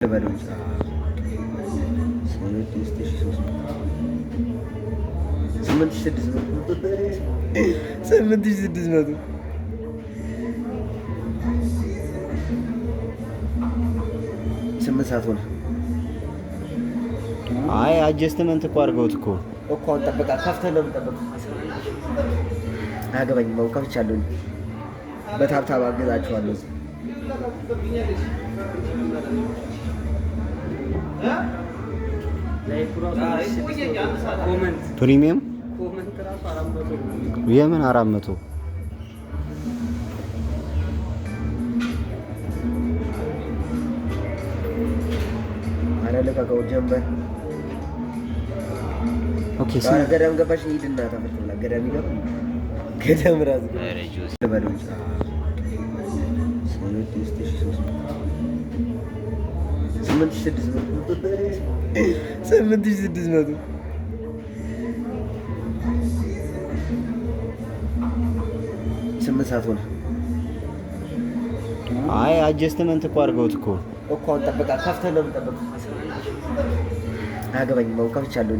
በለው 6300፣ 8600፣ 8600። 8 ሰዓት ሆነ። አይ adjustment እኮ አድርገውት እኮ። እኮ አሁን ጠበቃ ከፍተህ ነው የምጠብቀው። አያገባኝም። አሁን ከፍቻለሁ። በ tap tap አግዛችኋለሁ። Premium የምን 400? ኧረ ልቀቀው ጀንበር። Okay። ኧረ ገዳም ገባሽ? ሂድና ተፈትላ ገዳም ይገባ ገዳም ራስ በለው 6300፣ 8600፣ 8600። 8 ሰዓት ሆነ። አይ adjustment እኮ አድርገውት እኮ። እኮ አሁን ጠበቃ ከፍተህ ነው የምጠብቀው። አያገባኝም። አሁን ከፍቻለሁ።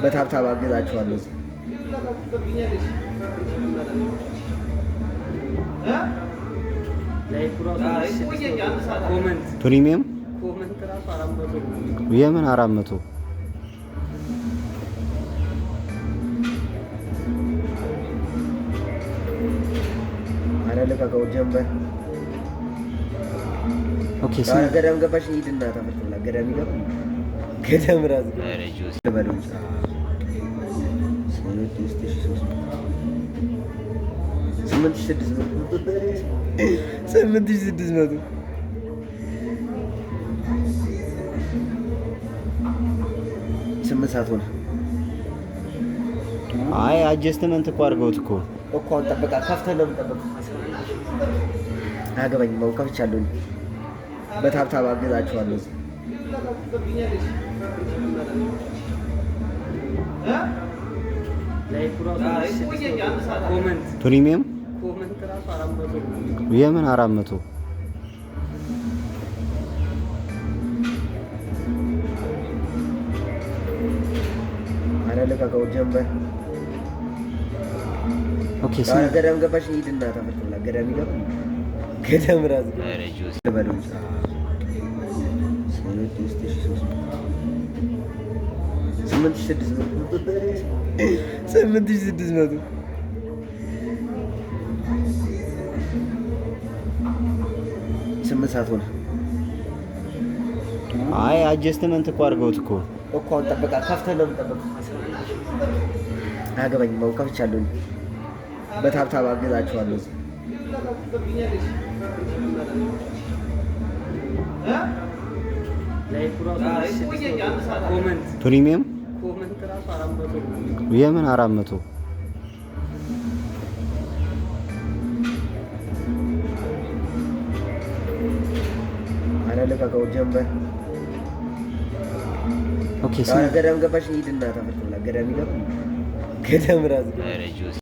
በ tap tap አግዛችኋለሁ። Premium የምን 400? ኧረ ልቀቀው ጀንበር። Okay። ኧረ ገዳም ገባሽ? ሂድና ተፈትላ ገዳም ይገባ ገዳም ራስ በለው 6300፣ 8600፣ 8600። 8 ሰዓት ሆነ። አይ adjustment እኮ አድርገውት እኮ። እኮ አሁን ጠበቃ ከፍተህ ነው የምጠብቀው። አያገባኝም። አሁን ከፍቻለሁ። በ tap tap አግዛችኋለሁ። Premium የምን 400? ኧረ ልቀቀው ጀንበር። Okay። ኧረ ገዳም ገባሽ? ሂድና ተፈትላ ገዳም ይገባ ገዳም ራስ በለው 6300፣ 8600፣ 8600። 8 ሰዓት ሆነ። አይ adjustment እኮ አድርገውት እኮ። እኮ አሁን ጠበቃ ከፍተህ ነው የምጠብቀው። አያገባኝም። አሁን ከፍቻለሁ። በ tap tap አግዛችኋለሁ። Premium የምን 400? ኧረ ልቀቀው ጀንበር። Okay። ኧረ ገዳም ገባሽ? ሂድና ተፈትላ ገዳም ይገባ ገዳም ራስ በለው